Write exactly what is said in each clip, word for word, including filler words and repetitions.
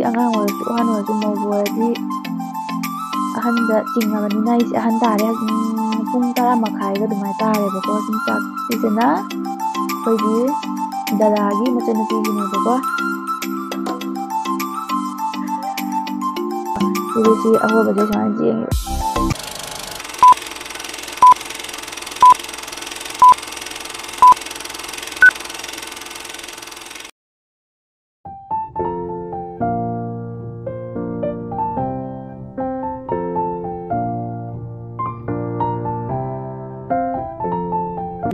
ꯑꯉꯥꯡ ꯑꯣꯏꯔꯁꯨ, ꯑꯍꯟ ꯑꯣꯏꯔꯁꯨ, ꯃꯧꯕꯨ ꯑꯣꯏꯔꯗꯤ ꯑꯍꯟꯗ ꯆꯤꯡꯉꯕꯅꯤꯅ ꯑꯩꯁꯦ ꯑꯍꯟ ꯇꯥꯔꯦ꯫ ꯍꯧꯖꯤꯛ ꯄꯨꯡ ꯇꯔꯥ ꯃꯈꯥꯏꯒ ꯑꯗꯨꯃꯥꯏꯅ ꯇꯥꯔꯦꯕꯀꯣ꯫ ꯁꯨꯝ ꯆꯥꯛ ꯄꯤꯖꯅ ꯑꯩꯈꯣꯏꯒꯤ ꯗꯗꯥꯒꯤ ꯃꯆꯟꯅꯨꯄꯤꯒꯤꯅꯦꯕꯀꯣ꯫ ꯁꯤꯗꯤ ꯁꯤ ꯑꯍꯣꯕꯁꯦ ꯁꯨꯃꯥꯏꯅ ꯌꯦꯡꯉꯦ꯫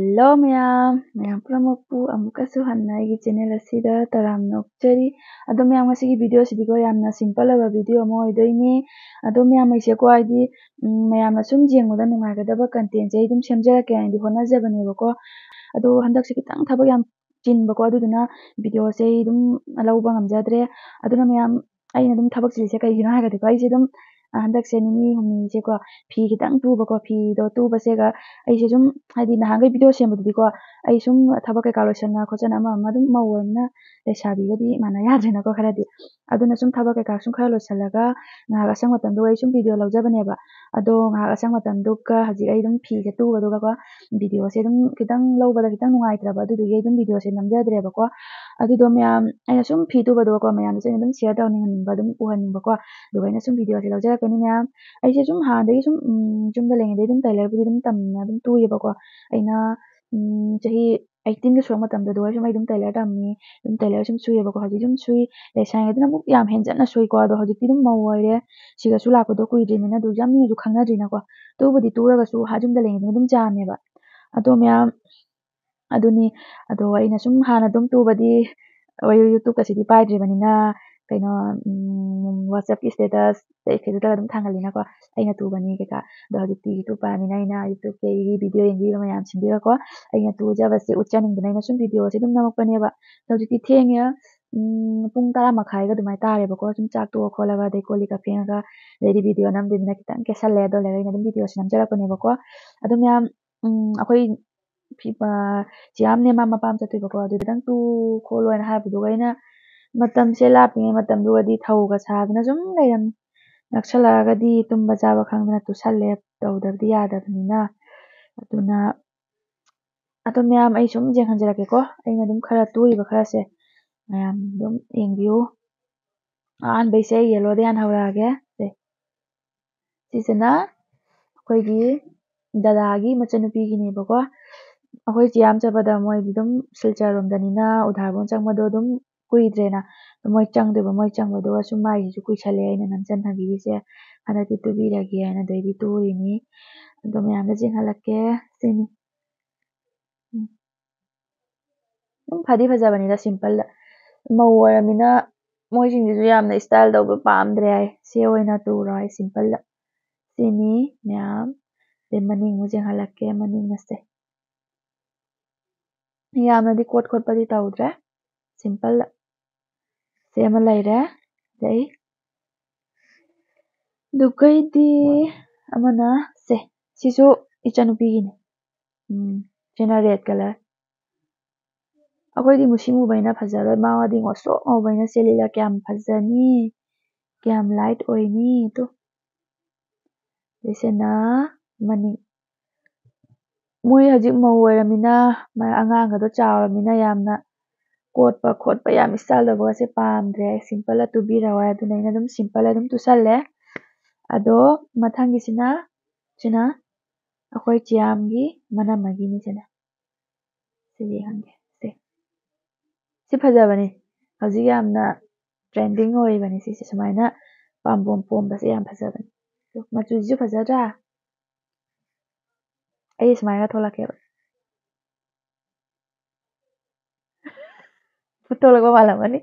Hello ꯃꯌꯥꯝ, ꯃꯌꯥꯝ ꯄꯨꯝꯅꯃꯛꯄꯨ ꯑꯃꯨꯛꯀꯁꯨ ꯍꯟꯅ ꯑꯩꯒꯤ channel ꯑꯁꯤꯗ ꯇꯔꯥꯝꯅ ꯑꯣꯛꯆꯔꯤ꯫ ꯑꯗꯣ ꯃꯌꯥꯝ, ꯉꯁꯤꯒꯤ video ꯁꯤꯗꯤꯀꯣ ꯌꯥꯝꯅ simple ꯑꯣꯏꯕ video ꯑꯃ ꯑꯣꯏꯗꯣꯏꯅꯤ꯫ ꯑꯗꯣ ꯃꯌꯥꯝ, ꯑꯩꯁꯦꯀꯣ ꯍꯥꯏꯗꯤ, ꯎꯝ, ꯃꯌꯥꯝꯅ ꯁꯨꯝ ꯌꯦꯡꯕꯗ ꯅꯨꯡꯉꯥꯏꯒꯗꯕ content ꯁꯦ ꯑꯩ ꯑꯗꯨꯝ ꯁꯦꯝꯖꯔꯛꯀꯦ ꯍꯥꯏꯅꯗꯤ ꯍꯣꯠꯅꯖꯕꯅꯦꯕꯀꯣ꯫ ꯑꯗꯣ ꯍꯟꯗꯛꯁꯦ ꯈꯤꯇꯪ ꯊꯕꯛ ꯌꯥꯝ ꯆꯤꯟꯕꯀꯣ, ꯑꯗꯨꯗꯨꯅ video ꯁꯦ ꯑꯩ ꯑꯗꯨꯝ ꯂꯧꯕ ꯉꯝꯖꯗ꯭ꯔꯦ꯫ ꯑꯗꯨꯅ ꯃꯌꯥꯝ, ꯑꯩꯅ ꯑꯗꯨꯝ ꯊꯕꯛ ꯆꯤꯜꯂꯤꯁꯦ ꯀꯩꯒꯤꯅꯣ ꯍꯥꯏꯔꯒꯗꯤꯀꯣ, ꯑꯩꯁꯦ ꯑꯗꯨꯝ, ꯑ, ꯍꯟꯗꯛꯁꯦ ꯅꯤꯅꯤ ꯍꯨꯝꯅꯤꯁꯦꯀꯣ ꯐꯤ ꯈꯤꯇꯪ ꯇꯨꯕꯀꯣ, ꯐꯤꯗꯣ ꯇꯨꯕꯁꯦꯒ ꯑꯩꯁꯦ ꯁꯨꯝ ꯍꯥꯏꯗꯤ ꯅꯍꯥꯟꯈꯩ video ꯁꯦꯝꯕꯗꯨꯗꯤꯀꯣ ꯑꯩ ꯁꯨꯝ ꯊꯕꯛ ꯀꯩꯀꯥ ꯂꯣꯏꯁꯟꯅ ꯈꯣꯠꯆꯟꯅ ꯑꯃ ꯑꯃ ꯑꯗꯨꯝ ꯃꯧ ꯑꯣꯏꯔꯕꯅꯤꯅ ꯂꯩꯁꯥꯕꯤꯒꯗꯤ ꯃꯥꯟꯅ ꯌꯥꯗ꯭ꯔꯦꯅꯀꯣ ꯈꯔꯗꯤ꯫ ꯑꯗꯨꯅ ꯁꯨꯝ ꯊꯕꯛ ꯀꯩꯀꯥ ꯁꯨꯝ ꯈꯔ ꯂꯣꯏꯁꯜꯂꯒ ꯉꯥꯏꯍꯥꯛ ꯑꯁꯪꯕ ꯃꯇꯝꯗꯣ ꯑꯩ ꯁꯨꯝ video ꯂꯧꯖꯕꯅꯦꯕ꯫ ꯑꯗꯣ ꯉꯥꯏꯍꯥꯛ ꯑꯁꯪꯕ ꯃꯇꯝꯗꯨꯒ ꯍꯧꯖꯤꯛ ꯑꯩ ꯑꯗꯨꯝ ꯐꯤꯁꯦ ꯇꯨꯕꯗꯨꯒꯀꯣ video ꯁꯦ ꯑꯗꯨꯝ ꯈꯤꯇꯪ ꯂꯧꯕꯗ ꯈꯤꯇꯪ ꯅꯨꯡꯉꯥꯏꯇ꯭ꯔꯕ, ꯑꯗꯨꯗꯨꯒꯤ ꯑꯩ ꯑꯗꯨꯝ video ꯁꯦ ꯅꯝꯖꯗ꯭ꯔꯦꯕꯀꯣ꯫ ꯑꯗꯨꯗꯣ ꯃꯌꯥꯝ, ꯑꯩꯅ ꯁꯨꯝ ꯐꯤ ꯇꯨꯕꯗꯣꯀꯣ ꯃꯌꯥꯝꯗꯁꯨ ꯑꯩꯅ ꯑꯗꯨꯝ share ꯇꯧꯅꯤꯡꯍꯟꯅꯤꯡꯕ, ꯑꯗꯨꯝ ꯎꯍꯟꯅꯤꯡꯕꯀꯣ꯫ ꯑꯗꯨꯒ ꯑꯩꯅ ꯁꯨꯝ video ꯁꯦ ꯂꯧꯖꯔꯛꯄꯅꯤ ꯃꯌꯥꯝ꯫ ꯑꯩꯁꯦ ꯁꯨꯝ ꯍꯥꯟꯅꯗꯒꯤ ꯁꯨꯝ, ꯎꯝ, ꯌꯨꯝꯗ ꯂꯩꯔꯤꯉꯩꯗꯒꯤ ꯑꯗꯨꯝ tailor ꯕꯨꯗꯤ ꯑꯗꯨꯝ ꯇꯝꯅ ꯑꯗꯨꯝ ꯇꯨꯏꯌꯦꯕꯀꯣ꯫ ꯑꯩꯅ, ꯎꯝ, ꯆꯍꯤ eighteen ꯒ ꯁꯨꯔꯛ ꯃꯇꯝꯗ ꯑꯗꯨꯒ ꯁꯨꯝ ꯑꯩ ꯑꯗꯨꯝ tailor ꯇꯝꯃꯤ, ꯑꯗꯨꯝ tailor ꯁꯨꯝ ꯁꯨꯏꯌꯦꯕꯀꯣ꯫ ꯍꯧꯖꯤꯛ ꯑꯗꯨꯝ ꯁꯨꯏ꯫ ꯂꯩꯁꯥꯔꯤꯉꯩꯗꯅ ꯑꯃꯨꯛ ꯌꯥꯝ ꯍꯦꯟꯖꯟꯅ ꯁꯨꯏꯀꯣ꯫ ꯑꯗꯣ ꯍꯧꯖꯤꯛꯇꯤ ꯑꯗꯨꯝ ꯃꯧ ꯑꯣꯏꯔꯦ, ꯁꯤꯒꯁꯨ ꯂꯥꯛꯄꯗꯣ ꯀꯨꯏꯗ꯭ꯔꯤꯕꯅꯤꯅ ꯑꯗꯨ ꯌꯥꯝ ꯃꯤꯅꯁꯨ ꯈꯪꯅꯗ꯭ꯔꯤꯅꯀꯣ꯫ ꯇꯨꯕꯨꯗꯤ ꯇꯨꯔꯒꯁꯨ ꯑꯥ ꯌꯨꯝꯗ ꯂꯩꯔꯤꯉꯩꯗꯅ ꯑꯗꯨꯝ ꯆꯥꯝꯃꯦꯕ꯫ ꯑꯗꯣ ꯃꯌꯥꯝ, ꯑꯗꯨꯅꯤ꯫ ꯑꯗꯣ ꯑꯩꯅ ꯁꯨꯝ ꯍꯥꯟꯅ ꯑꯗꯨꯝ ꯇꯨꯕꯗꯤ, ꯑꯩ YouTube ꯀꯁꯤꯗꯤ ꯄꯥꯏꯗ꯭ꯔꯤꯕꯅꯤꯅ, ꯀꯩꯅꯣ, ꯎꯝ, WhatsApp ꯀꯤ status, Facebook ꯇꯒ ꯑꯗꯨꯝ ꯊꯥꯡꯒꯠꯂꯤꯅꯀꯣ, ꯑꯩꯅ ꯇꯨꯕꯅꯤ ꯀꯩꯀꯥ꯫ ꯑꯗꯣ ꯍꯧꯖꯤꯛꯇꯤ YouTube ꯄꯥꯏꯔꯕꯅꯤꯅ ꯑꯩꯅ YouTube ꯀꯤ ꯑꯩꯒꯤ video ꯌꯦꯡꯕꯤꯕ ꯃꯌꯥꯝꯁꯤꯡꯗꯨꯒꯀꯣ, ꯑꯩꯅ ꯇꯨꯖꯕꯁꯦ ꯎꯠꯆꯅꯤꯡꯗꯅ ꯑꯩꯅ ꯁꯨꯝ video ꯁꯦ ꯑꯗꯨꯝ ꯅꯝꯃꯛꯄꯅꯦꯕ꯫ ꯑꯗꯣ ꯍꯧꯖꯤꯛꯇꯤ ꯊꯦꯡꯉꯦ, ꯎꯝ, ꯄꯨꯡ ꯇꯔꯥ ꯃꯈꯥꯏꯒ ꯑꯗꯨꯃꯥꯏꯅ ꯇꯥꯔꯦꯕꯀꯣ꯫ ꯁꯨꯝ ꯆꯥꯛ ꯇꯣꯛꯑ ꯈꯣꯠꯂꯒ ꯑꯗꯩ ꯀꯣꯜ ꯂꯤꯛꯀ ꯐꯦꯡꯉꯒ, ꯑꯗꯩꯗꯤ video ꯅꯝꯗꯣꯏꯅꯤꯅ ꯈꯤꯇꯪ ꯀꯦꯁꯜꯂꯦ꯫ ꯑꯗꯣ ꯂꯩꯔꯒ ꯑꯩꯅ ꯑꯗꯨꯝ video ꯁꯦ ꯅꯝꯖꯔꯛꯄꯅꯦꯕꯀꯣ꯫ ꯑꯗꯣ ꯃꯌꯥꯝ, ꯎꯝ, ꯑꯩꯈꯣꯏ ꯐꯤ-, ꯑ, ꯆꯦꯌꯥꯝꯅꯦ ꯃꯥ ꯃꯄꯥꯝ ꯆꯠꯇꯣꯏꯕꯀꯣ꯫ ꯑꯗꯨ ꯈꯤꯇꯪ ꯇꯨ ꯈꯣꯠꯂꯣꯅ ꯍꯥꯏꯕꯗꯨꯒ ꯑꯩꯅ ꯃꯇꯝꯁꯦ ꯂꯥꯞꯄꯤꯉꯩ ꯃꯇꯝꯗꯨꯒꯗꯤ ꯊꯧꯒ ꯁꯥꯗꯅ ꯁꯨꯝ ꯂꯩꯔꯝꯃꯤ꯫ ꯅꯛꯁꯜꯂꯛꯑꯒꯗꯤ ꯇꯨꯝꯕ ꯆꯥꯕ ꯈꯪꯗꯅ ꯇꯨꯁꯜꯂꯦ, ꯇꯧꯗꯕꯗꯤ ꯌꯥꯗꯕꯅꯤꯅ꯫ ꯑꯗꯨꯅ ꯑꯗꯣ ꯃꯌꯥꯝ, ꯑꯩ ꯁꯨꯝ ꯌꯦꯡꯍꯟꯖꯔꯛꯀꯦꯀꯣ꯫ ꯑꯩꯅ ꯑꯗꯨꯝ ꯈꯔ ꯇꯨꯔꯤꯕ ꯈꯔꯁꯦ ꯃꯌꯥꯝ ꯑꯗꯨꯝ ꯌꯦꯡꯕꯤꯌꯨ꯫ ꯑꯍꯥꯟꯕꯩꯁꯦ ꯑꯩ ꯌꯦꯜꯂꯣꯗ ꯌꯥꯟꯍꯧꯔꯛꯑꯒꯦ꯫ ꯁꯦ, ꯁꯤꯁꯤꯅ ꯑꯩꯈꯣꯏꯒꯤ ꯗꯗꯥꯒꯤ ꯃꯆꯟꯅꯨꯄꯤꯒꯤꯅꯦꯕꯀꯣ꯫ ꯑꯩꯈꯣꯏ ꯆꯤꯌꯥꯝ ꯆꯠꯄꯗ ꯃꯣꯏꯗꯤ ꯑꯗꯨꯝ ꯁꯤꯜꯆꯔ ꯔꯣꯝꯗꯅꯤꯅ ꯎꯙꯥꯔꯕꯣꯟ ꯆꯪꯕꯗꯣ ꯑꯗꯨꯝ ꯀꯨꯏꯗ꯭ꯔꯦꯅ꯫ ꯃꯣꯏ ꯆꯪꯗꯣꯏꯕ, ꯃꯣꯏ ꯆꯪꯕꯗꯨꯒꯁꯨ ꯃꯥꯏꯁꯤꯁꯨ ꯀꯨꯏꯁꯜꯂꯦ, ꯑꯩꯅ ꯅꯝꯁꯤꯟꯅꯕꯤꯔꯤꯁꯦ꯫ ꯍꯟꯗꯛꯇꯤ ꯇꯨꯕꯤꯔꯒꯦ ꯍꯥꯏꯅ ꯑꯗꯩꯗꯤ ꯇꯨꯔꯤꯅꯤ꯫ ꯑꯗꯣ ꯃꯌꯥꯝꯗ ꯆꯦꯟꯍꯜꯂꯛꯀꯦ꯫ ꯁꯤꯅꯤ꯫ ꯎꯝ꯫ ꯑꯗꯨꯝ ꯐꯗꯤ ꯐꯖꯕꯅꯤꯗ, ꯁꯤꯝꯄꯜꯗ꯫ ꯃꯧ ꯑꯣꯏꯔꯃꯤꯅ ꯃꯣꯏꯁꯤꯡꯁꯤꯁꯨ ꯌꯥꯝꯅ ꯏꯁꯇꯥꯏꯜ ꯇꯧꯕ ꯄꯥꯝꯗ꯭ꯔꯦ ꯍꯥꯏ꯫ ꯁꯤ ꯑꯣꯏꯅ ꯇꯨꯔꯣ ꯍꯥꯏ, ꯁꯤꯝꯄꯜꯗ꯫ ꯁꯤꯅꯤ ꯃꯌꯥꯝ꯫ ꯑꯗꯩ ꯃꯅꯤꯡ ꯑꯃꯨꯛ ꯌꯦꯡꯍꯜꯂꯛꯀꯦ, ꯃꯅꯤꯡ ꯑꯁꯦ꯫ ꯌꯥꯝꯅꯗꯤ ꯀꯣꯠ ꯈꯣꯠꯄꯗꯤ ꯇꯧꯗ꯭ꯔꯦ, ꯁꯤꯝꯄꯜꯗ꯫ ꯁꯦ ꯑꯃ ꯂꯩꯔꯦ꯫ ꯑꯗꯩ ꯑꯗꯨꯒꯩꯗꯤ ꯑꯃꯅ ꯁꯦ, ꯁꯤꯁꯨ ꯏꯆꯟꯅꯨꯄꯤꯒꯤꯅꯤ꯫ ꯎꯝ, ꯁꯤꯅ ꯔꯦꯗ ꯀꯂꯔ꯫ ꯑꯩꯈꯣꯏꯗꯤ ꯃꯨꯁꯤ ꯃꯨꯕꯅꯤꯅ ꯐꯖꯔꯣꯏ, ꯃꯥꯗꯤ ꯉꯧꯁꯣꯛ ꯉꯧꯕꯅꯤꯅ꯫ ꯁꯦ ꯂꯤꯂꯥ ꯀꯌꯥꯝ ꯐꯖꯅꯤ, ꯀꯌꯥꯝ ꯂꯥꯏꯠ ꯑꯣꯏꯅꯤ꯫ ꯇꯨ, ꯁꯤꯁꯤꯅ ꯃꯅꯤꯡ꯫ ꯃꯣꯏ ꯍꯧꯖꯤꯛ ꯃꯧ ꯑꯣꯏꯔꯃꯤꯅ, ꯃ-, ꯑꯉꯥꯡꯒꯗꯣ ꯆꯥꯎꯔꯃꯤꯅ ꯌꯥꯝꯅ ꯀꯣꯠꯄ ꯈꯣꯠꯄ ꯌꯥꯝ ꯏꯁꯇꯥꯏꯜ ꯇꯧꯕꯒꯁꯦ ꯄꯥꯝꯗ꯭ꯔꯦ꯫ ꯁꯤꯝꯄꯜꯗ ꯇꯨꯕꯤꯔꯣ ꯍꯥꯏ꯫ ꯑꯗꯨꯅ ꯑꯩꯅ ꯑꯗꯨꯝ ꯁꯤꯝꯄꯜꯗ ꯑꯗꯨꯝ ꯇꯨꯁꯜꯂꯦ꯫ ꯑꯗꯣ ꯃꯊꯪꯒꯤꯁꯤꯅ, ꯁꯤꯅ ꯑꯩꯈꯣꯏ ꯆꯤꯌꯥꯝꯒꯤ ꯃꯅꯝꯃꯒꯤꯅꯤ ꯁꯤꯅ꯫ ꯁꯤ ꯌꯦꯡꯍꯟꯒꯦ꯫ ꯁꯦ꯫ ꯁꯤ ꯐꯖꯕꯅꯤ꯫ ꯍꯧꯖꯤꯛ ꯌꯥꯝꯅ ꯇ꯭ꯔꯦꯟꯗꯤꯡ ꯑꯣꯏꯔꯤꯕꯅꯤ ꯁꯤꯁꯦ꯫ ꯁꯨꯃꯥꯏꯅ ꯄꯥꯝꯕꯣꯝ ꯄꯣꯝꯕꯁꯦ ꯌꯥꯝ ꯐꯖꯕꯅꯤ꯫ ꯃꯆꯨꯁꯤꯁꯨ ꯐꯖꯗ꯭ꯔꯥ? ꯑꯩ ꯁꯨꯃꯥꯏꯅ ꯊꯣꯛꯂꯛꯀꯦꯕ꯫ ꯊꯣꯛꯂꯛꯄ ꯃꯥꯜꯂꯝꯃꯅꯤ꯫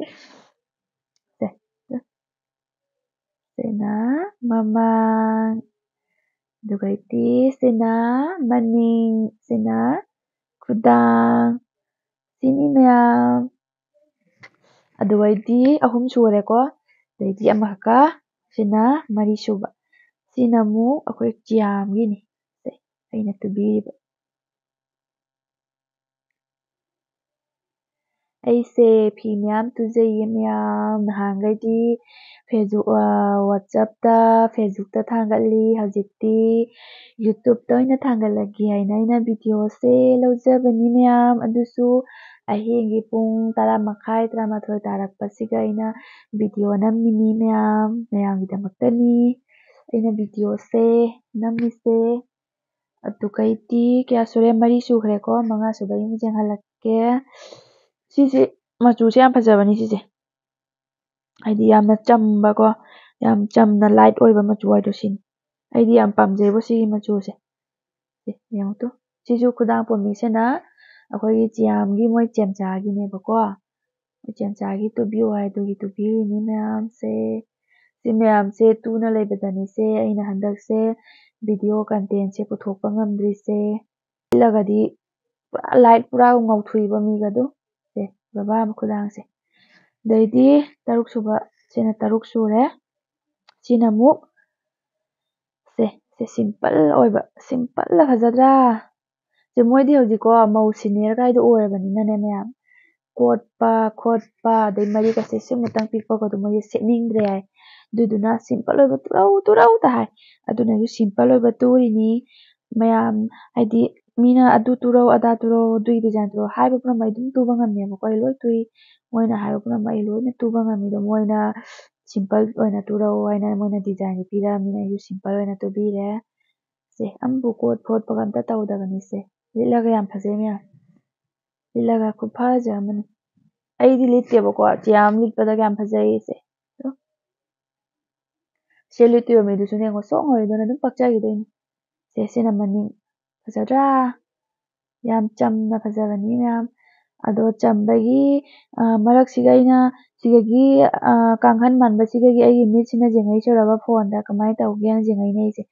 ꯁꯦ꯫ ꯁꯤꯅ ꯃꯃꯥꯡ, ꯑꯗꯨꯒꯩꯗꯤ ꯁꯤꯅ ꯃꯅꯤꯡ, ꯁꯤꯅ ꯈꯨꯗꯥꯡ, ꯁꯤꯅꯤ ꯃꯌꯥꯝ꯫ ꯑꯗꯨꯒꯩꯗꯤ ꯑꯍꯨꯝ ꯁꯨꯔꯦꯀꯣ꯫ ꯑꯗꯩꯗꯤ ꯑꯃꯈꯛꯀ, ꯁꯤꯅ ꯃꯔꯤ ꯁꯨꯕ꯫ ꯁꯤꯅ ꯑꯃꯨꯛ ꯑꯩꯈꯣꯏ ꯆꯤꯌꯥꯝꯒꯤꯅꯤ꯫ ꯁꯦ, ꯑꯩꯅ ꯇꯨꯕꯤꯔꯤꯕ꯫ ꯑꯩꯁꯦ ꯐꯤ ꯃꯌꯥꯝ ꯇꯨꯖꯩꯌꯦ ꯃꯌꯥꯝ꯫ ꯅꯍꯥꯟꯈꯩꯗꯤ Facebook, ꯑ, WhatsApp-ꯇ, Facebook-ꯇ ꯊꯥꯡꯒꯠꯂꯤ꯫ ꯍꯧꯖꯤꯛꯇꯤ YouTube-ꯇ ꯑꯣꯏꯅ ꯊꯥꯡꯒꯠꯂꯒꯦ ꯍꯥꯏꯅ ꯑꯩꯅ video-ꯁꯦ ꯂꯧꯖꯕꯅꯤ ꯃꯌꯥꯝ꯫ ꯑꯗꯨꯁꯨ ꯑꯍꯤꯡꯒꯤ ꯄꯨꯡ ꯇꯔꯥ ꯃꯈꯥꯏ, ꯇꯔꯥꯃꯥꯊꯣꯏ ꯇꯥꯔꯛꯄꯁꯤꯒ ꯑꯩꯅ video ꯅꯝꯃꯤꯅꯤ ꯃꯌꯥꯝ꯫ ꯃꯌꯥꯝꯒꯤꯗꯃꯛꯇꯅꯤ ꯑꯩꯅ video-ꯁꯦ ꯅꯝꯃꯤꯁꯦ꯫ ꯑꯗꯨꯒꯩꯗꯤ ꯀꯌꯥ ꯁꯨꯔꯦ? ꯃꯔꯤ ꯁꯨꯈ꯭ꯔꯦꯀꯣ꯫ ꯃꯉꯥ ꯁꯨꯕꯒꯤ ꯑꯃꯨꯛ ꯌꯦꯡꯍꯜꯂꯛꯀꯦ꯫ ꯁꯤꯁꯦ ꯃꯆꯨꯁꯦ ꯌꯥꯝ ꯐꯖꯕꯅꯤ ꯁꯤꯁꯦ꯫ ꯍꯥꯏꯗꯤ ꯌꯥꯝꯅ ꯆꯝꯕꯀꯣ, ꯌꯥꯝ ꯆꯝꯅ light ꯑꯣꯏꯕ ꯃꯆꯨ ꯍꯥꯏꯗꯣ ꯁꯤꯅꯤ꯫ ꯑꯩꯗꯤ ꯌꯥꯝ ꯄꯥꯝꯖꯩꯕꯣ ꯁꯤꯒꯤ ꯃꯆꯨꯁꯦ꯫ ꯁꯦ, ꯌꯦꯡꯉꯨ ꯇꯨ꯫ ꯁꯤꯁꯨ ꯈꯨꯗꯥꯡ ꯄꯣꯝꯃꯤꯁꯤꯅ ꯑꯩꯈꯣꯏꯒꯤ ꯆꯤꯌꯥꯝꯒꯤ ꯃꯣꯏ ꯆꯦꯝꯆꯥꯒꯤꯅꯦꯕꯀꯣ꯫ ꯃꯣꯏ ꯆꯦꯝꯆꯥꯒꯤ ꯇꯨꯕꯤꯌꯨ ꯍꯥꯏꯗꯨꯒꯤ ꯇꯨꯕꯤꯔꯤꯅꯤ ꯃꯌꯥꯝꯁꯦ꯫ ꯁꯤ ꯃꯌꯥꯝꯁꯦ ꯇꯨꯅ ꯂꯩꯕꯗꯅꯤꯁꯦ ꯑꯩꯅ ꯍꯟꯗꯛꯁꯦ video content-ꯁꯦ ꯄꯨꯊꯣꯛꯄ ꯉꯝꯗ꯭ꯔꯤꯁꯦ꯫ ꯂꯤꯠꯂꯒꯗꯤ ꯄꯨꯔꯥ light, ꯄꯨꯔꯥ ꯉꯧꯊꯣꯛꯏꯕ ꯃꯤꯒꯗꯣ꯫ ꯁꯦ, ꯕꯕꯥ ꯑꯃ ꯈꯨꯗꯥꯡꯁꯦ꯫ ꯑꯗꯩꯗꯤ ꯇꯔꯨꯛ ꯁꯨꯕ, ꯁꯤꯅ ꯇꯔꯨꯛ ꯁꯨꯔꯦ꯫ ꯁꯤꯅ ꯑꯃꯨꯛ ꯁꯦ, ꯁꯦ simple ꯑꯣꯏꯕ, simple-ꯅ ꯐꯖꯗ꯭ꯔꯥ? ꯁꯦ, ꯃꯣꯏꯗꯤ ꯍꯧꯖꯤꯛꯀꯣ ꯃꯧ senior ꯀꯥꯏꯗꯣ ꯑꯣꯏꯔꯕꯅꯤꯅꯅꯦ ꯃꯌꯥꯝ, ꯀꯣꯠꯄ ꯈꯣꯠꯄ ꯑꯗꯩ ꯃꯔꯤꯒꯁꯦ ꯁꯤꯃꯇꯪ ꯄꯤꯛꯄꯒꯗꯣ ꯃꯣꯏꯁꯦ ꯁꯦꯠꯅꯤꯡꯗ꯭ꯔꯦ ꯍꯥꯏ꯫ ꯑꯗꯨꯗꯨꯅ simple ꯑꯣꯏꯕ ꯇꯨꯔꯧ ꯇꯨꯔꯧ ꯇ ꯍꯥꯏ꯫ ꯑꯗꯨꯅ ꯑꯩꯁꯨ simple ꯑꯣꯏꯕ ꯇꯨꯔꯤꯅꯤ ꯃꯌꯥꯝ꯫ ꯍꯥꯏꯗꯤ ꯃꯤꯅ ꯑꯗꯨ ꯇꯨꯔꯧ, ꯑꯗꯥ ꯇꯨꯔꯧ, ꯑꯗꯨꯒꯤ design ꯇꯨꯔꯧ ꯍꯥꯏꯕ ꯄꯨꯝꯅꯃꯛ ꯑꯩ ꯑꯗꯨꯝ ꯇꯨꯕ ꯉꯝꯃꯦꯕꯀꯣ, ꯑꯩ ꯂꯣꯏ ꯇꯨꯏ꯫ ꯃꯣꯏꯅ ꯍꯥꯏꯕ ꯄꯨꯝꯅꯃꯛ ꯑꯩ ꯂꯣꯏꯅ ꯇꯨꯕ ꯉꯝꯃꯤ꯫ ꯑꯗꯣ ꯃꯣꯏꯅ simple ꯑꯣꯏꯅ ꯇꯨꯔꯧ ꯍꯥꯏꯅ ꯃꯣꯏꯅ design-ꯁꯦ ꯄꯤꯔꯛꯑꯃꯤꯅ ꯑꯩꯁꯨ simple ꯑꯣꯏꯅ ꯇꯨꯕꯤꯔꯦ꯫ ꯁꯦ, ꯑꯝꯕꯨ ꯀꯣꯠ ꯈꯣꯠꯄꯒ ꯑꯝꯇ ꯇꯧꯗꯕꯅꯤ ꯁꯦ꯫ ꯂꯤꯠꯂꯒ ꯌꯥꯝ ꯐꯖꯩ ꯃꯌꯥꯝ꯫ ꯂꯤꯠꯂꯒ ꯈꯨꯐꯖ ꯑꯃꯅꯤ꯫ ꯑꯩꯗꯤ ꯂꯤꯠꯇꯦꯕꯀꯣ, ꯆꯤꯌꯥꯝ ꯂꯤꯠꯄꯗꯒ ꯌꯥꯝ ꯐꯖꯩ ꯁꯦ꯫ ꯁꯦ ꯂꯤꯠꯇꯣꯏꯕ ꯃꯤꯗꯨꯁꯨꯅꯦ ꯌꯦꯡꯉꯣ, ꯁꯣꯛ ꯉꯧꯔꯤꯗꯨꯅ ꯑꯗꯨꯝ ꯄꯛꯆꯈꯤꯗꯣꯏꯅꯤ꯫ ꯁꯦ, ꯁꯤꯅ ꯃꯅꯤꯡ꯫ ꯐꯖꯗ꯭ꯔꯥ? ꯌꯥꯝ ꯆꯝꯅ ꯐꯖꯕꯅꯤ ꯃꯌꯥꯝ꯫ ꯑꯗꯣ ꯆꯝꯕꯒꯤ, ꯑ, ꯃꯔꯛꯁꯤꯒ ꯑꯩꯅ ꯁꯤꯗꯒꯤ, ꯑ, ꯀꯥꯡꯈꯟ ꯃꯥꯟꯕꯁꯤꯗꯒꯤ ꯑꯩꯒꯤ ꯃꯤꯠꯁꯤꯅ ꯌꯦꯡꯉꯛꯏꯁꯦ ꯎꯔꯕ ꯐꯣꯟꯗ ꯀꯃꯥꯏꯅ ꯇꯧꯒꯦꯅ ꯌꯦꯡꯉꯛꯏꯅꯦ ꯑꯩꯁꯦ꯫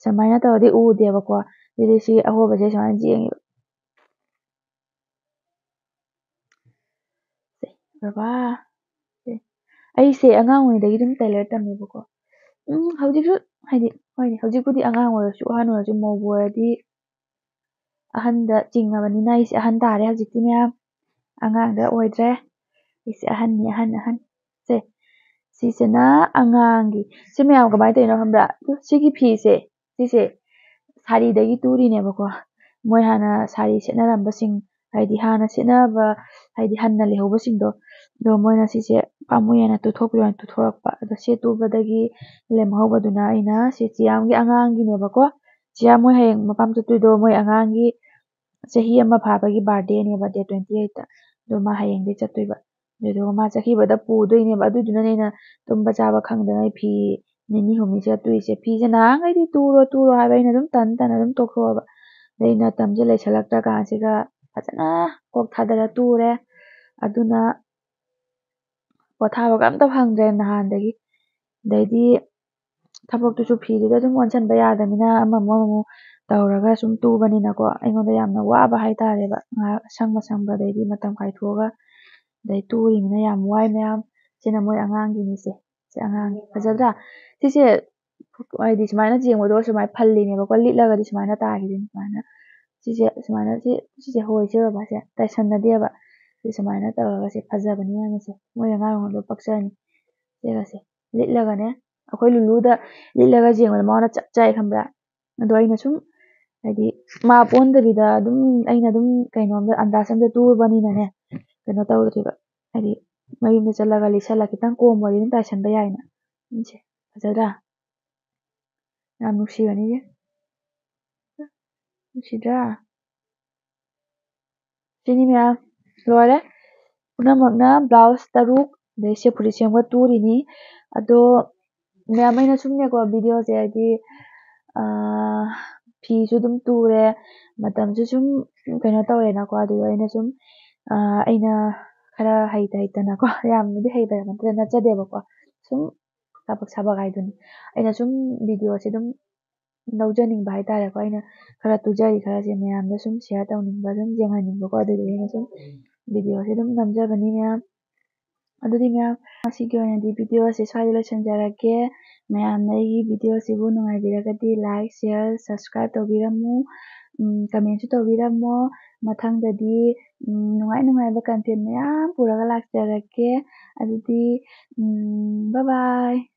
ꯁꯨꯃꯥꯏꯅ ꯇꯧꯔꯗꯤ ꯎꯗꯦꯕꯀꯣ꯫ ꯑꯗꯨꯗꯤ ꯁꯤ ꯑꯍꯣꯕꯁꯦ ꯁꯨꯃꯥꯏꯅ ꯌꯦꯡꯉꯤꯕ꯫ ꯁꯦ, ꯕꯕꯥ꯫ ꯁꯦ, ꯑꯩꯁꯦ ꯑꯉꯥꯡ ꯑꯣꯏꯔꯤꯉꯩꯗꯒꯤ ꯑꯗꯨꯝ tailor ꯇꯝꯃꯦꯕꯀꯣ꯫ ꯎꯝ, ꯍꯧꯖꯤꯛꯁꯨ, ꯍꯥꯏꯗꯤ, ꯍꯣꯏꯅꯦ, ꯍꯧꯖꯤꯛꯄꯨꯗꯤ ꯑꯉꯥꯡ ꯑꯣꯏꯔꯁꯨ, ꯑꯍꯟ ꯑꯣꯏꯔꯁꯨ, ꯃꯧꯕꯨ ꯑꯣꯏꯔꯗꯤ ꯑꯍꯟꯗ ꯆꯤꯡꯉꯕꯅꯤꯅ ꯑꯩꯁꯦ ꯑꯍꯟ ꯇꯥꯔꯦ ꯍꯧꯖꯤꯛꯇꯤ ꯃꯌꯥꯝ꯫ ꯑꯉꯥꯡꯗ ꯑꯣꯏꯗ꯭ꯔꯦ꯫ ꯑꯩꯁꯦ ꯑꯍꯟꯅꯤ, ꯑꯍꯟ, ꯑꯍꯟ꯫ ꯁꯦ, ꯁꯤꯁꯤꯅ ꯑꯉꯥꯡꯒꯤ꯫ ꯁꯤ ꯃꯌꯥꯝ ꯀꯃꯥꯏꯅ ꯇꯧꯔꯤꯅꯣ ꯈꯪꯕ꯭ꯔꯥ? ꯑꯗꯨ ꯁꯤꯒꯤ ꯐꯤꯁꯦ, ꯁꯤꯁꯦ ꯁꯥꯔꯤꯗꯒꯤ ꯇꯨꯔꯤꯅꯦꯕꯀꯣ꯫ ꯃꯣꯏ ꯍꯥꯟꯅ ꯁꯥꯔꯤ ꯁꯦꯠꯅꯔꯝꯕꯁꯤꯡ, ꯍꯥꯏꯗꯤ ꯍꯥꯟꯅ ꯁꯦꯠꯅꯕ, ꯍꯥꯏꯗꯤ ꯍꯟꯅ ꯂꯩꯍꯧꯕꯁꯤꯡꯗꯣ, ꯑꯗꯣ ꯃꯣꯏꯅ ꯁꯤꯁꯦ ꯄꯥꯝꯃꯨꯏ ꯍꯥꯏꯅ ꯇꯨꯊꯣꯛꯄꯤꯌꯣ ꯍꯥꯏꯅ ꯇꯨꯊꯣꯔꯛꯄ꯫ ꯑꯗꯣ ꯁꯤ ꯇꯨꯕꯗꯒꯤ ꯂꯦꯝꯍꯧꯕꯗꯨꯅ ꯑꯩꯅ ꯁꯤ ꯆꯤꯌꯥꯝꯒꯤ ꯑꯉꯥꯡꯒꯤꯅꯦꯕꯀꯣ꯫ ꯆꯤꯌꯥꯝ ꯃꯣꯏ ꯍꯌꯦꯡ ꯃꯄꯥꯝ ꯆꯠꯇꯣꯏꯗꯣ ꯃꯣꯏ ꯑꯉꯥꯡꯒꯤ ꯆꯍꯤ ꯑꯃ ꯐꯥꯕꯒꯤ ꯕꯥꯔꯗꯦꯅꯦꯕ, ꯗꯦꯠ ꯇ꯭ꯋꯦꯟꯇꯤ ꯑꯩꯠꯇ꯫ ꯑꯗꯣ ꯃꯥ ꯍꯌꯦꯡꯗꯩ ꯆꯠꯇꯣꯏꯕ꯫ ꯑꯗꯨꯗꯨꯒ ꯃꯥ ꯆꯠꯈꯤꯕꯗ ꯄꯨꯗꯣꯏꯅꯦꯕ꯫ ꯑꯗꯨꯗꯨꯅꯅꯦ ꯑꯩꯅ ꯇꯨꯝꯕ ꯆꯥꯕ ꯈꯪꯗꯉꯩ ꯐꯤ ꯅꯤꯅꯤ ꯍꯨꯝꯅꯤ ꯆꯠꯇꯣꯏꯁꯦ꯫ ꯐꯤꯁꯦ ꯅꯍꯥꯟꯈꯩꯗꯤ ꯇꯨꯔꯣ, ꯇꯨꯔꯣ ꯍꯥꯏꯕ ꯑꯩꯅ ꯑꯗꯨꯝ ꯇꯟ ꯇꯟꯅ ꯑꯗꯨꯝ ꯇꯣꯛꯊꯣꯛꯑꯕ꯫ ꯑꯗꯩ ꯃꯇꯝꯁꯦ ꯂꯩꯁꯜꯂꯛꯇ꯭ꯔ ꯀꯥꯟꯁꯤꯗ ꯐꯖꯅ ꯀꯣꯛ ꯊꯥꯗꯔ ꯇꯨꯔꯦ꯫ ꯑꯗꯨꯅ ꯄꯣꯊꯥꯕꯒ ꯑꯝꯇ ꯐꯪꯗ꯭ꯔꯦ ꯅꯍꯥꯟꯗꯒꯤ꯫ ꯑꯗꯩꯗꯤ ꯊꯕꯛꯇꯨꯁꯨ ꯐꯤꯗꯨꯗ ꯑꯗꯨꯝ ꯑꯣꯟꯁꯤꯟꯕ ꯌꯥꯗꯕꯅꯤꯅ ꯑꯃꯃꯨꯛ ꯑꯃꯃꯨꯛ ꯇꯧꯔꯒ ꯁꯨꯝ ꯇꯨꯕꯅꯤꯅꯀꯣ, ꯑꯩꯉꯣꯟꯗ ꯌꯥꯝꯅ ꯋꯥꯕ ꯍꯥꯏꯇꯥꯔꯦꯕ꯫ ꯉꯥꯏꯍꯥꯛ ꯑꯁꯪꯕ ꯁꯪꯕ, ꯑꯗꯩꯗꯤ ꯃꯇꯝ ꯀꯥꯏꯊꯣꯛꯑꯒ ꯑꯗꯩ ꯇꯨꯔꯤꯃꯤꯅ ꯌꯥꯝ ꯋꯥꯏ ꯃꯌꯥꯝ꯫ ꯁꯤꯅ ꯃꯣꯏ ꯑꯉꯥꯡꯒꯤꯅꯤꯁꯦ꯫ ꯁꯤ ꯑꯉꯥꯡꯒꯤ ꯐꯖꯗ꯭ꯔꯥ? ꯁꯤꯁꯦ ꯍꯥꯏꯗꯤ ꯁꯨꯃꯥꯏꯅ ꯌꯦꯡꯕꯗꯣ ꯁꯨꯃꯥꯏꯅ ꯐꯜꯂꯤꯅꯦꯕꯀꯣ, ꯂꯤꯠꯂꯒꯗꯤ ꯁꯨꯃꯥꯏꯅ ꯇꯥꯈꯤꯗꯣꯏꯅꯤ꯫ ꯁꯨꯃꯥꯏꯅ ꯁꯤꯁꯦ ꯁꯨꯃꯥꯏꯅ ꯁꯤ, ꯁꯤꯁꯦ ꯍꯣꯏ, ꯁꯤ ꯕꯕꯥꯁꯦ ꯇꯥꯏꯁꯟꯅꯗꯦꯕ꯫ ꯁꯤ ꯁꯨꯃꯥꯏꯅ ꯇꯧꯔꯒ ꯁꯤ ꯐꯖꯕꯅꯤ ꯌꯥꯝꯅ꯫ ꯁꯦ ꯃꯣꯏ ꯑꯉꯥꯡ ꯑꯣꯏꯔꯤꯉꯩꯗ ꯄꯛꯆꯔꯅꯤ꯫ ꯁꯤꯒꯁꯦ ꯂꯤꯠꯂꯒꯅꯦ, ꯑꯩꯈꯣꯏ ꯂꯨꯂꯨꯗ ꯂꯤꯠꯂꯒ ꯌꯦꯡꯕꯗ ꯃꯉꯣꯟꯗ ꯆꯞ ꯆꯥꯏ ꯈꯪꯕ꯭ꯔꯥ? ꯑꯗꯣ ꯑꯩꯅ ꯁꯨꯝ ꯍꯥꯏꯗꯤ ꯃꯥ ꯄꯣꯟꯗꯕꯤꯗ ꯑꯗꯨꯝ ꯑꯩꯅ ꯑꯗꯨꯝ ꯀꯩꯅꯣꯝꯗ ꯑꯟꯗꯥꯖ ꯑꯝꯗ ꯇꯨꯔꯕꯅꯤꯅꯅꯦ, ꯀꯩꯅꯣ ꯇꯧꯗ꯭ꯔꯤꯕ꯫ ꯍꯥꯏꯗꯤ ꯃꯌꯨꯝꯗ ꯆꯠꯂꯒ ꯂꯤꯠꯁꯜꯂ ꯈꯤꯇꯪ ꯀꯣꯝꯕ ꯑꯣꯏꯔꯗꯤ ꯑꯗꯨꯝ ꯇꯥꯏꯁꯟꯕ ꯌꯥꯏꯅ꯫ ꯁꯦ ꯐꯖꯗ꯭ꯔꯥ? ꯌꯥꯝ ꯅꯨꯡꯁꯤꯕꯅꯤꯁꯦ꯫ ꯅꯨꯡꯁꯤꯗ꯭ꯔꯥ? ꯁꯤꯅꯤ ꯃꯌꯥꯝ, ꯂꯣꯏꯔꯦ꯫ ꯄꯨꯝꯅꯃꯛꯅ ꯕ꯭ꯂꯥꯎꯁ ꯇꯔꯨꯛ, ꯑꯗꯩ ꯁꯦ ꯐꯨꯔꯤꯠ ꯁꯦꯝꯕ ꯇꯨꯔꯤꯅꯤ꯫ ꯑꯗꯣ ꯃꯌꯥꯝ, ꯑꯩꯅ ꯁꯨꯝꯅꯦꯀꯣ, ꯚꯤꯗꯤꯑꯣꯁꯦ ꯍꯥꯏꯗꯤ, ꯑꯥ, ꯐꯤꯁꯨ ꯑꯗꯨꯝ ꯇꯨꯔꯦ, ꯃꯇꯝꯁꯨ ꯁꯨꯝ ꯀꯩꯅꯣ ꯇꯧꯔꯦꯅꯀꯣ꯫ ꯑꯗꯨꯗ ꯑꯩꯅ ꯁꯨꯝ, ꯑꯥ, ꯑꯩꯅ ꯈꯔ ꯍꯩꯇ ꯍꯩꯇꯅꯀꯣ, ꯌꯥꯝꯅꯗꯤ ꯍꯩꯕ ꯅꯠꯇꯦ, ꯅꯠꯆꯗꯦꯕꯀꯣ, ꯁꯨꯝ ꯀꯥꯕꯛ ꯁꯥꯕꯛ ꯍꯥꯏꯗꯨꯅꯤ꯫ ꯑꯩꯅ ꯁꯨꯝ ꯚꯤꯗꯤꯑꯣꯁꯦ ꯑꯗꯨꯝ ꯂꯧꯖꯅꯤꯡꯕ ꯍꯥꯏꯇꯥꯔꯦꯀꯣ꯫ ꯑꯩꯅ ꯈꯔ ꯇꯨꯖꯔꯤ ꯈꯔꯁꯦ ꯃꯌꯥꯝꯗ ꯁꯨꯝ ꯁꯤꯌꯔ ꯇꯧꯅꯤꯡꯕ, ꯁꯨꯝ ꯌꯦꯡꯍꯟꯅꯤꯡꯕꯀꯣ꯫ ꯑꯗꯨꯗꯨꯒꯤ ꯑꯩꯅ ꯁꯨꯝ ꯚꯤꯗꯤꯑꯣꯁꯦ ꯑꯗꯨꯝ ꯅꯝꯖꯕꯅꯤ ꯃꯌꯥꯝ꯫ ꯑꯗꯨꯗꯤ ꯃꯌꯥꯝ, ꯉꯁꯤꯒꯤ ꯑꯣꯏꯅꯗꯤ ꯚꯤꯗꯤꯑꯣꯁꯦ ꯁ꯭ꯋꯥꯏꯗ ꯂꯣꯏꯁꯤꯟꯖꯔꯒꯦ꯫ ꯃꯌꯥꯝꯅ ꯑꯩꯒꯤ ꯚꯤꯗꯤꯑꯣꯁꯤꯕꯨ ꯅꯨꯡꯉꯥꯏꯕꯤꯔꯒꯗꯤ ꯂꯥꯏꯛ, ꯁꯤꯌꯔ, ꯁꯕꯁꯀ꯭ꯔꯥꯏꯕ ꯇꯧꯕꯤꯔꯝꯃꯨ꯫ ꯎꯝ, ꯀꯃꯦꯟꯁꯨ ꯇꯧꯕꯤꯔꯝꯃꯣ꯫ ꯃꯊꯪꯗꯗꯤ ꯎꯝ, ꯅꯨꯡꯉꯥꯏ ꯅꯨꯡꯉꯥꯏꯕ content ꯃꯌꯥꯝ ꯄꯨꯔꯒ ꯂꯥꯛꯆꯔꯛꯀꯦ꯫ ꯑꯗꯨꯗꯤ ꯎꯝ, bye bye꯫